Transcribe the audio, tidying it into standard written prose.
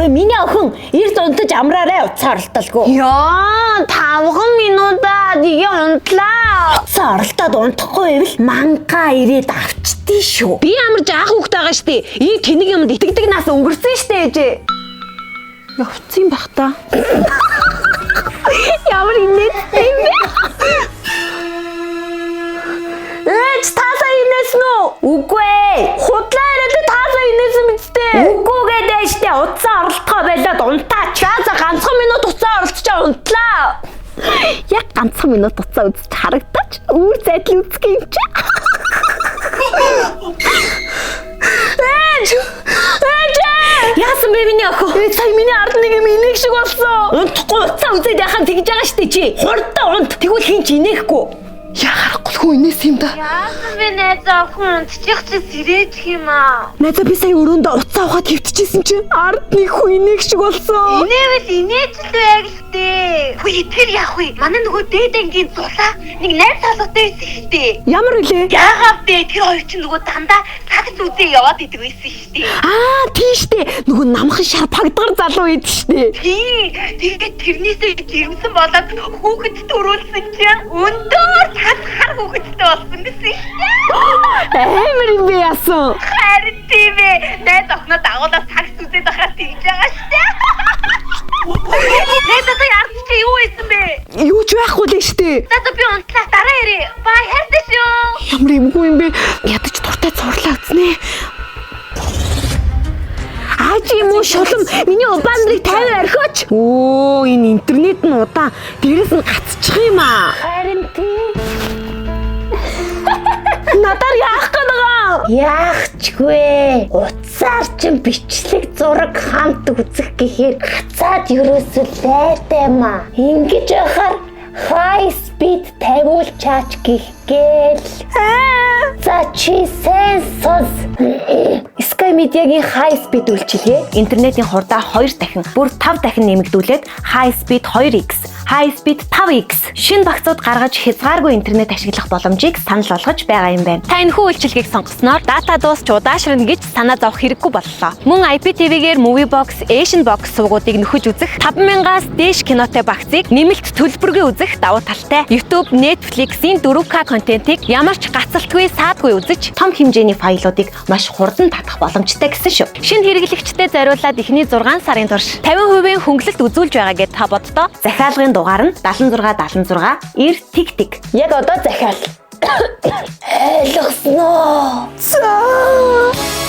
Үгүй, миний охин эрд унтаж амраарай, утсаа оролдолгүй. Яа, 5 минутаа тэгээ унтлаа. Утсаа оролдоод унтахгүй байвал мангаа ирээд авчдээ шүү. Би ямар жаахан хөхтэй байгаа штэ. Ийм тэнэг юмд итгэдэг нас өнгөрсөн штэ ээжээ. Явцсан бах та. Ямар инээдтэй юм бэ? Ээж, та сая инээсэн үү? Үгүй ээ. Худлаа яриад та сая инээсэн мэт дээ. Үгүй гэдэг штэ, утсаа оролдохоо болоод унтаач. За, ганцхан минут утсаа оролдчоо унтлаа. Яг ганцхан минут утсаа үзэж харагдаач. Үүр зайдал үзэх юм чи. Ээж! Ээж! Яасан бэ, миний охин? Ээж, сая миний ард нэг юм инээх шиг болсон. Унтахгүй утсаа үзээд яхаа тэгж байгаа штэ чи. Хурдан унт. Тэгвэл хин ч инээхгүй. Яа, харахгүй л хүн инээс юм да. Яасан бэ, найзаа охин, унтчих чи сэрээчих юм аа. Найзаа, би сая өрөөндөө утсаа ухаад хөвтөжсэн чи ард нэг хүн инээх шиг болсон. Инээвэл инээж л байг л дээ. Хүй, тэр яах вэ? Манай нөгөө дээд ангийн зулаа нэг найз залуутай байсан шүү дээ. Ямар үлээ? Яагаад бэ? Тэр хоёр чинь нөгөө дандаа цагт үзээ яваад идэг байсан шүү дээ. Аа, тийш дээ. Нөгөө намхан шар пагдгар залуу идэв штэ. Тий. Тэгээд тэрнээсээ жирэмсэн болоод хүүхэд төрүүлсэн чинь өндөр цас хар хүүхэдтэй болсон гэсэн шүү дээ. Амар юм бэ, яасан. Харин тийм ээ. Найз охиноо дагуулаад цагт үзээд байхаар тэгж байгаа шүү дээ. Найз одоо ард чи юу байсан бэ? Юу ч байхгүй л штэ. За, би унтлаа, дараа ирээ. Бай, хайртай шүү. Ямар юмгүй юм бэ? Ядаж дуртай цуурлаа үзнэ. Аж юм уу, шулам, миний улаан нарыг 50 орхиоч. Өө, энэ интернет нь удаан. Дээрээс нь гацчих юм аа. Харин тийм. Надаар яах гээд байгаа? Яахчгүй. Утсаар чин бичлэг зураг хамт үзэх гэхээр гацаад ерөөсөө лайтай юм аа. Ингэж байхаар high speed тавиулчаач гих гээл. За, чи сайн сонс. Sky Media-гийн high speed үйлчилгээ Интернетийн хурдаа 2 дахин, бүр 5 дахин нэмэгдүүлээд High Speed 2X, High Speed 5X шинэ багцууд гаргаж хязгааргүй интернет ашиглах боломжийг санал болгож байгаа юм байна. Та энэхүү үйлчилгээг сонгосноор дата дуусч удаашрна гэж санаа зовох хэрэггүй боллоо. Мөн IPTV-гээр Movie Box, Asian Box сувгуудыг нөхөж үзэх, 5000-аас дээш кинотой багцыг нэмэлт төлбөргүй үзэх давуу талтай. YouTube, Netflix-ийн 4K контентыг ямар ч гацалтгүй, саадгүй үзэж, том хэмжээний файлуудыг маш хурдан татах боломжтой гэсэн шүү. Шинэ хэрэглэгчдэд зориулаад эхний 6 сарын турш 50% хөнгөлөлт үзүүлж байгаа гэд та боддоо. Захиалгын дугаар нь 76 76 90 тэг тэг. Яг одоо захиал. Ойлгосноо. За.